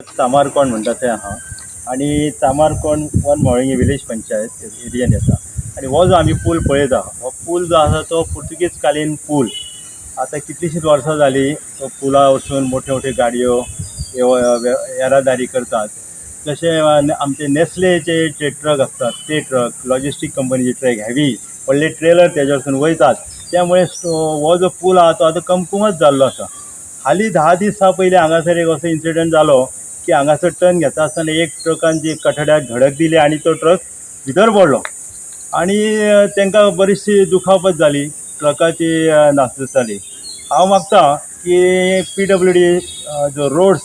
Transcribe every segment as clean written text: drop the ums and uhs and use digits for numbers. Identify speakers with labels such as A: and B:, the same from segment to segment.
A: चामारकोण म्हणटा थंय आहा आनी चामारकोण वन म्हाळुंगे विलेज पंचायत एरियन येता. आनी हो जो आमी पूल पळयता, हो पूल जो आसा तो पुर्तुगीज कालीन पूल. आतां कितलींशींच वर्सां जालीं तो पुला वचून मोठ्यो मोठ्यो गाडयो येरादारी करतात. जशें आमचे नेस्लेचे जे ट्रक आसतात ते ट्रक, लॉजिस्टीक कंपनीचे ट्रक, हेवी व्हडले ट्रेलर तेज्या वरसून वयतात. त्यामुळे हो जो पूल आहा तो आतां कमकुवत जाल्लो आसा. हालीं 10 दिसां पयलीं हांगासर एक असो इन्सिडंट जालो की हांगासर टर्न घेता आसतना एक ट्रकान जी कठड्याक धडक दिली आनी तो ट्रक भितर पडलो आनी तांकां बरीचशी दुखापत जाली, ट्रकाची नासधूस जाली. हांव मागता की PWD जो रोड्स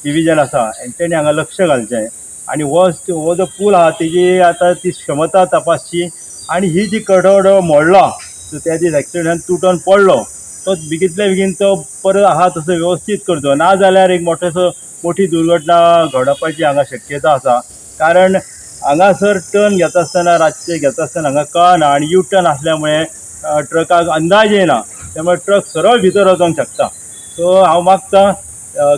A: डिविजन आसा हेंच्यांनी हांगा लक्ष घालचें आनी हो जो पूल आहा तेजी आतां ती क्षमता तपासची आनी ही जी कठडो मोडला सो त्या दीस एक्सिडंट तुटोन पडलो तो बेगींतल्या बेगीन तो परत आहा तसो वेवस्थीत करचो, ना जाल्यार एक मोठोसो मोठी दुर्घटना घडपाची हांगा शक्यता आसा. कारण हांगासर टर्न घेता आसतना, रातचे घेता आसतना हांगा कळना आनी यू टर्न आसल्या मुळे ट्रकाक अंदाज येना, त्यामुळे ट्रक सरळ भितर वचोंक शकता. सो हांव मागता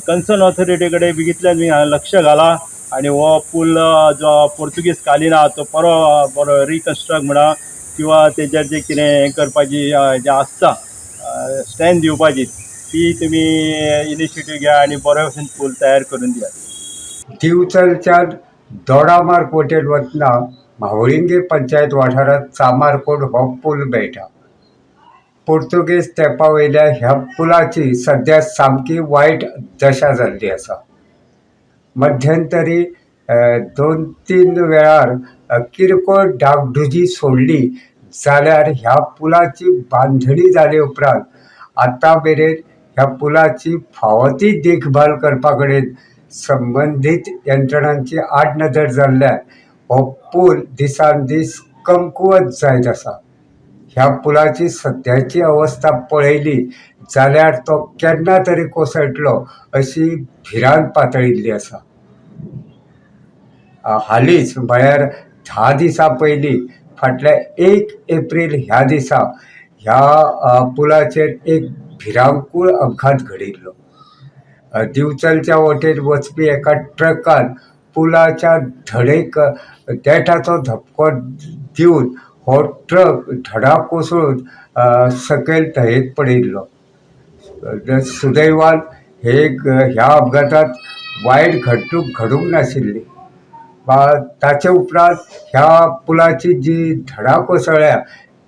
A: कन्सर्न ऑथॉरिटी कडेन बेगींतल्यान बेगीन हांगा लक्ष घाला आनी हो पूल जो पोर्तुगीज कालीन आहा तो बरो बरो रिकन्स्ट्रक्ट म्हणा किंवा तेजेर जें कितें हें करपाची जें आसता स्ट्रेंथ दिवपाची ती तुमी इनिशिएटीव घ्या आनी बरो भशेन पूल तयार करून दियात.
B: दिवचलच्यान दोडामार्ग वटेन वतना म्हावळिंगे पंचायत वाठारांत चामारकोट हो पूल मेळटा. पुर्तुगेज तेंपा वयल्या ह्या पुलाची सद्या सामकी वायट दशा जाल्ली आसा. मध्यंतरी 2-3 वेळार किरकोळ डागडुजी सोडली जाल्यार ह्या पुलाची बांधणी जाले उपरांत आतां मेरेन ह्या पुलाची फावो ती देखभाल करपा कडेन संबंदीत यंत्रणांची आडनदर जाल्ल्यान हो पूल दिसान दीस कमकुवत जायत आसा. ह्या पुलाची सद्याची अवस्था पळयली जाल्यार तो केन्ना तरी कोसळटलो अशी भिरांत पातळिल्ली आसा. हालींच म्हळ्यार 10 दिसां पयलीं फाटल्या 1 एप्रील ह्या दिसा ह्या पुलाचेर एक भिरांकूळ अपघात घडिल्लो. दिवचलच्या वटेन वचपी एका ट्रकान पुलाच्या धडेक देठाचो धपको दिवन हो ट्रक धडा कोसळून सकयल न्हंयेत पडिल्लो. सुदैवान हे ह्या अपघातांत वायट घडणूक घडूंक नाशिल्ली. ताचे उपरांत ह्या पुलाची जी धडा कोसळ्ळ्या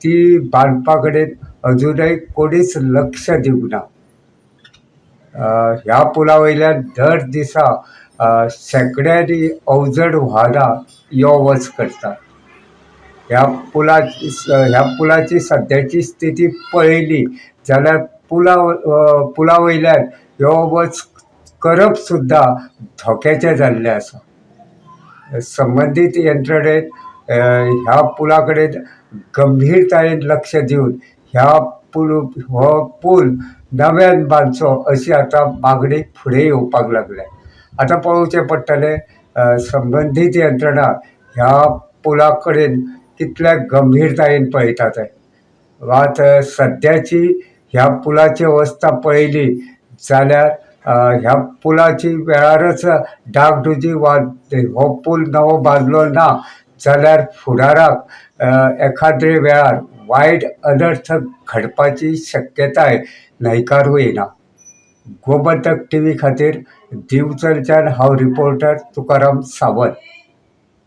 B: ती बांदपा कडेन अजुनय कोणीच लक्ष दिवंक ना. ह्या पुला वयल्यान दर दिसा शेंकड्यांनी अवजड वाहनां यो वच करतात. ह्या पुलाची सद्याची स्थिती पळयली जाल्यार पुला वयल्यान यो वच करप सुद्दां धोक्याचें जाल्लें आसा. संबंदीत यंत्रणेन ह्या पुला कडेन गंभीरतायेन लक्ष दिवन हो पूल नव्यान बांदचो अशी आतां मागणी फुडें येवपाक लागल्या. आतां पळोवचें पडटलें संबंदीत यंत्रणा ह्या पुला कडेन कितल्या गंभीरतायेन पळयता तें. मात सद्याची ह्या पुलाची अवस्था पळयली जाल्यार ह्या पुलाची वेळारच डागडुजी वा हो पूल नवो बांदलो ना जाल्यार फुडाराक एखाद्रे वेळार वायट अनर्थ घडपाची शक्यताय न्हयकारूं येना. गोमंतक टीव्ही खातीर दिवचलच्यान हांव रिपोर्टर तुकाराम सावंत.